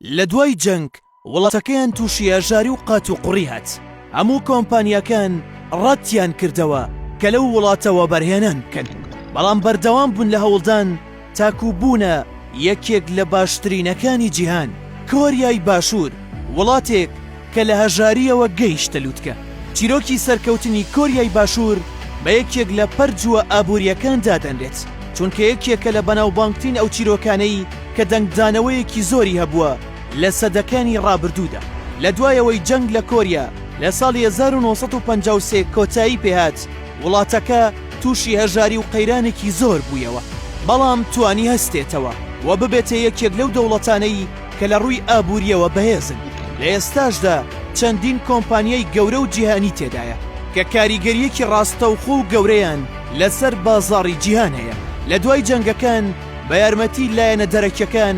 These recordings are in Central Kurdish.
لە دوای جەنگ وڵاتەکەیان تووشی هەژاری و قاتوقڕی هات، هەموو کۆمپانیاکان ڕەتیان کردەوە کە لەو وڵاتە وەبەرهێنان بکەن، بەڵام بەردەوام بوون لە هەوڵدان تاکوو بوونە یەکێک لە باشترینەکانی جیهان. کۆریای باشوور وڵاتێک کە لە هەژارییەوە گەیشتە لوتکە. چیرۆکی سەرکەوتنی کۆریای باشوور بە یەکێک لە پەرجووە ئابوورییەکان دادەنرێت، چونکە یەکێکە لە بەناوبانگترین ئەو چیرۆکانەی کە دەنگدانەوەیەکی زۆری هەبووە لە سەدەکانی ڕابردوودا. لە دوای ئەوەی جەنگ لە کۆریا لە ساڵی 1953 کۆتایی پێهات، وڵاتەکە تووشی هەژاری و قەیرانێکی زۆر بوویەوە، بەڵام توانی هەستێتەوە و ببێتە یەکێک لەو دەوڵەتانەی کە لە ڕووی ئابوورییەوە بەهێزن، لە ئێستاشدا چەندین کۆمپانیای گەورە و جیهانی تێدایە کە کاریگەرییەکی ڕاستەوخۆ و گەورەیان لەسەر بازاڕی جیهان هەیە. لە دوای جەنگەکان بە یارمەتی لایەنە دەرەکیەکان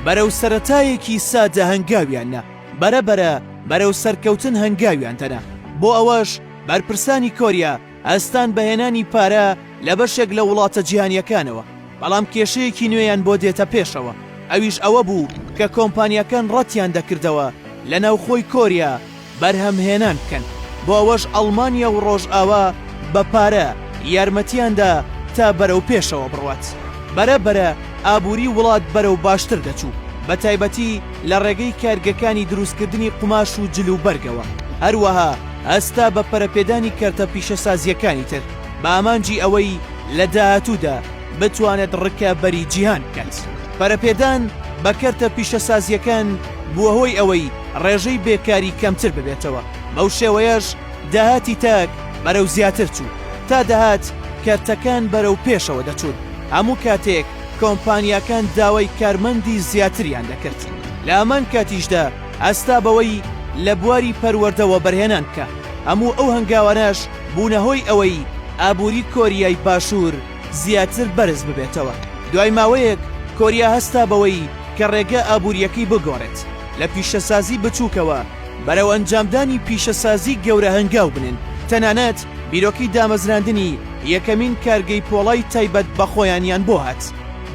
بەرەو سەرەتایەکی سادە هەنگاویان نا، بەرە بەرە بەرەو سەرکەوتن هەنگاویان دەنا، بۆ ئەوەش بەرپرسانی کۆریا هەستان بە هێنانی پارە لە بەشێک لە وڵاتە جیهانیەکانەوە، بەڵام کێشەیەکی نوێیان بۆ دێتە پێشەوە، ئەویش ئەوە بوو کە کۆمپانیاکان ڕەتیان دەکردەوە لە ناوخۆی کۆریا بەرهەمهێنان بکەن، بۆ ئەوەش ئەڵمانیا و ڕۆژئاوا بە پارە یارمەتیان دا تا بەرەو پێشەوە بڕوات. بەرە بەرە ئابووری وڵات بەرەو باشتر دەچوو، بە تایبەتی لە ڕێگەی کارگەکانی دروستکردنی قوماش و جل و بەرگەوە، هەروەها هەستا بە پەرەپێدانی کەرتە پیشەسازییەکانی تر بە ئامانجی ئەوەی لە داهاتوودا بتوانێت ڕکابەری جیهان بکات. پەرەپێدان بە کەرتە پیشەسازییەکان بووە هۆی ئەوەی ڕێژەی بێکاری کەمتر ببێتەوە، بەو شێوەیەش داهاتی تاک بەرەو زیاتر چوو، تا دەهات کەرتەکان بەرەو پێشەوە دەچوون، هەموو کاتێک کۆمپانیاکان داوای کارمەندی زیاتریان دەکرد، لە هەمان کاتیشدا هەستا بەوەی لە بواری پەروەردە وەبەرهێنان بکا، هەموو ئەو هەنگاوانەش بوونە هۆی ئەوەی ئابووری کۆریای باشوور زیاتر بەرز ببێتەوە. دوای ماوەیەک کۆریا هەستا بەوەی کە ڕێگە ئابوورییەکەی بگۆڕێت، لە پیشەسازی بچووکەوە بەرەو ئەنجامدانی پیشەسازی گەورە هەنگاو بنێن، تەنانەت بیرۆکەی دامەزراندنی یەکەمین کارگەی پۆڵای تایبەت بە خۆیانیان بۆ هات،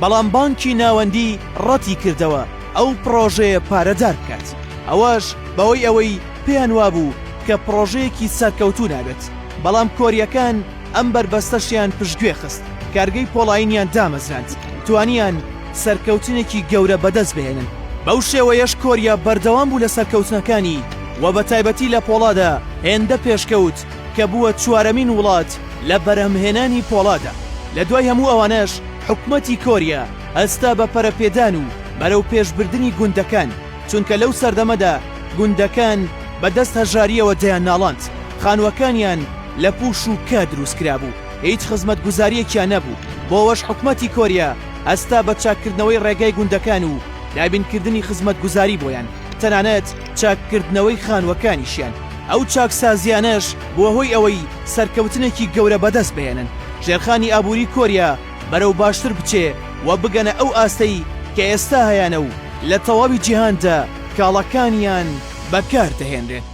بەڵام بانکی ناوەندی ڕەتی کردەوە ئەو پڕۆژەیە پارەدار بکات، ئەوەش بەهۆی ئەوەی پێیان وابوو کە پڕۆژەیەکی سەرکەوتوو نابێت، بەڵام کۆرییەکان ئەم بەربەستەشیان پشتگوێ خست، کارگەی پۆڵایینیان دامەزراند، توانیان سەرکەوتنێکی گەورە بەدەست بهێنن. بەو شێوەیەش کۆریا بەردەوام بوو لە سەرکەوتنەکانی و بەتایبەتی لە پۆڵادا هێندە پێشکەوت کە بووە چوارەمین وڵات لە بەرهەمهێنانی پۆڵادا. لە دوای هەموو ئەوانەش حکومەتی کۆریا هەستا بە پەرەپێدان و بەرەوپێشبردنی گوندەکان، چونکە لەو سەردەمەدا گوندەکان بە دەست هەژارییەوە دەیانناڵاند، خانووەکانیان لە پووش و کا دروست کرابوو، هیچ خزمەتگوزارییەکیان نەبوو، بۆ ئەوەش حکومەتی کۆریا هەستا بە چاککردنەوەی ڕێگای گوندەکان و دابینکردنی خزمەتگوزاری بۆیان، تەنانەت چاککردنەوەی خانووەکانیشیان. ئەو چاکسازییانەش بووە هۆی ئەوەی سەرکەوتنێکی گەورە بەدەست بهێنن، ژێرخانی ئابووری کۆریا بەرەو باشتر بچێ و بگەنە ئەو ئاستەی کە ئێستا هەیانە و لە تەواوی جیهاندا کاڵاکانیان بەکار دەهێنرێن.